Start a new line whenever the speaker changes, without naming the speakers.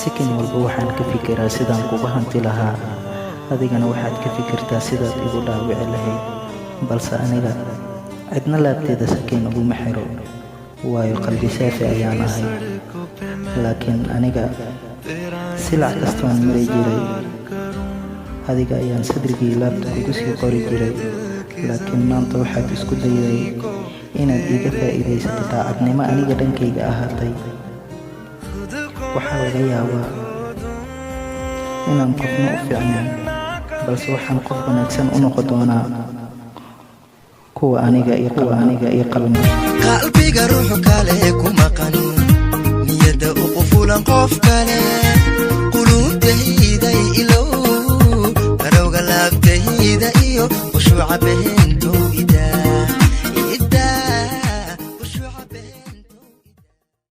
Sikin walba waxaan ka fikiraa sidaan kuga hanti lahaa, adigana waxaad ka fikirtaa sidaad igu dhaawici lahayd. Balse aniga cidna laabteeda sakiin uguma xiro, waayo qalbi saafi ayaan ahay. Laakiin aniga silac kastoon mari jiray, adiga ayaan sadrigii laabta kugu sii qori jiray. Laakiin maanta waxaad isku dayday inaad iiga faa'iidaysato daacadnimo aniga dhankayga ahaatay. Waxaa laga yaabaa inaan qofna u fiicnayn, balse waxaan qof wanaagsan u noqon doonaa kuwa aniga ii qalma.
Qalbiga ruux kale ku maqan, niyadda u qufulan qof kale, quluubtayday ilow, garowga laabtayda iyo khushuuca.